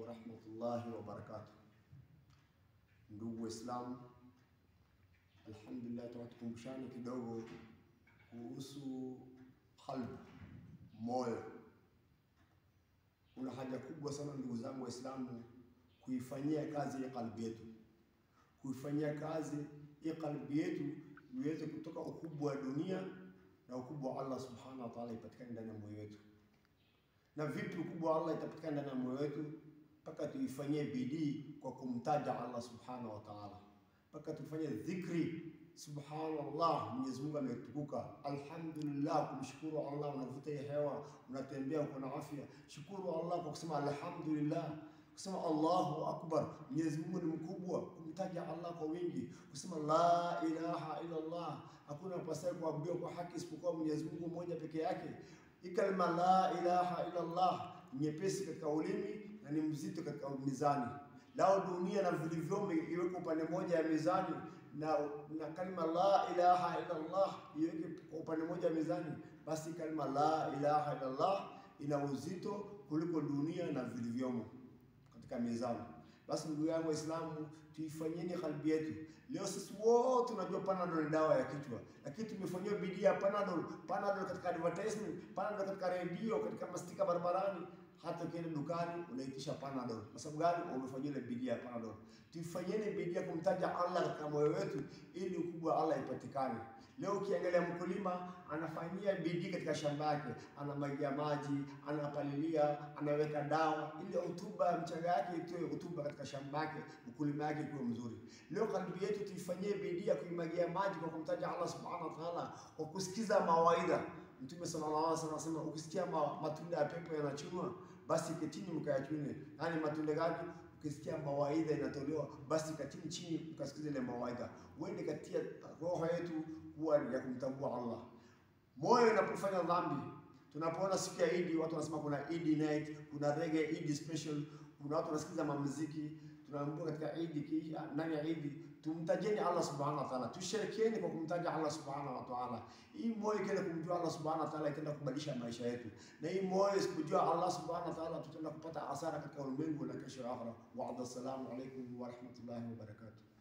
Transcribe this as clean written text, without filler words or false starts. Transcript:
Wa rahmatullahi wa barakatuh. Ndugu Waislamu, alhamdulillah, tunakumbushana kidogo kuhusu qalb, moyo. Kuna haja kubwa sana ndugu zangu Waislamu kuifanyia kazi ya qalbi yetu, kuifanyia kazi ya qalbi yetu iweze kutoka ukubwa wa dunia na ukubwa wa Allah subhanahu wa ta'ala ipatikane ndani ya moyo wetu. Na vipi ukubwa wa Allah itapatikana ndani ya moyo wetu? Mpaka tuifanyie bidii kwa kumtaja Allah subhanahu wa ta'ala, mpaka tufanye dhikri subhanallah, Mwenyezi Mungu ametukuka, alhamdulillah, kumshukuru Allah. Unavuta hewa, unatembea, uko na afya, shukuru Allah kwa kusema alhamdulillah, kusema Allahu akbar, Mwenyezi Mungu ni mkubwa, kumtaja Allah kwa wingi, kusema la ilaha illa Allah, hakuna apasaye kuabudiwa kwa haki isipokuwa Mwenyezi Mungu mmoja peke yake. Ikalma la ilaha illa Allah nyepesi katika ulimi na ni mzito katika mizani. Lao dunia na vilivyomo iweke upande mmoja ya mizani, na kalima la ilaha illa Allah iweke upande mmoja ya mizani, basi kalima la ilaha illa Allah ina uzito kuliko dunia na vilivyomo katika mizani. Basi ndugu yangu Waislamu, tuifanyeni qalbi yetu. Leo sisi wote tunajua Panadol ni dawa ya kichwa, lakini tumefanyiwa bidii ya Panadol, Panadol katika advertisement, Panadol katika redio, katika mastika barabarani. Hata ukienda dukani unaitisha Panadol. Kwa sababu gani? Umefanyia ile bidii ya Panadol. Tuifanyeni bidii ya kumtaja Allah katika moyo wetu ili ukubwa wa Allah ipatikane. Leo ukiangalia mkulima anafanyia bidii katika shamba yake, anamwagia maji, anapalilia, anaweka dawa ili rutuba mchanga yake itoe rutuba katika shamba yake, mkulima yake kuwa mzuri. Leo kalbi yetu tuifanyie bidii ya kuimwagia maji kwa kumtaja Allah subhanahu wa ta'ala, kwa kusikiza mawaidha. Mtume sallallahu alaihi wasallam anasema ukisikia matunda ya pepo yanachunwa, basi ketini mkayachune. Yaani matunda gani? Ukisikia mawaidha inatolewa, basi katini chini mkasikize ile mawaidha. Uende katia roho yetu kuwa ya kumtambua Allah. Moyo unapofanya dhambi, tunapoona siku ya Idi watu wanasema kuna Idi night, kuna reggae Idi special, kuna watu wanasikiza mamuziki. Tunaambiwa katika Idi, ndani ya Idi tumtajeni Allah subhanahu wa ta'ala, tusherekeeni kwa kumtaja Allah subhanahu wa ta'ala. Hii moyo ikienda kumjua Allah subhanahu wa ta'ala itaenda kubadilisha maisha yetu, na hii moyo isipojua Allah subhanahu wa ta'ala tutaenda kupata hasara katika ulimwengu na kesho akhira. Wa assalamu alaykum wa rahmatullahi wa barakatuh.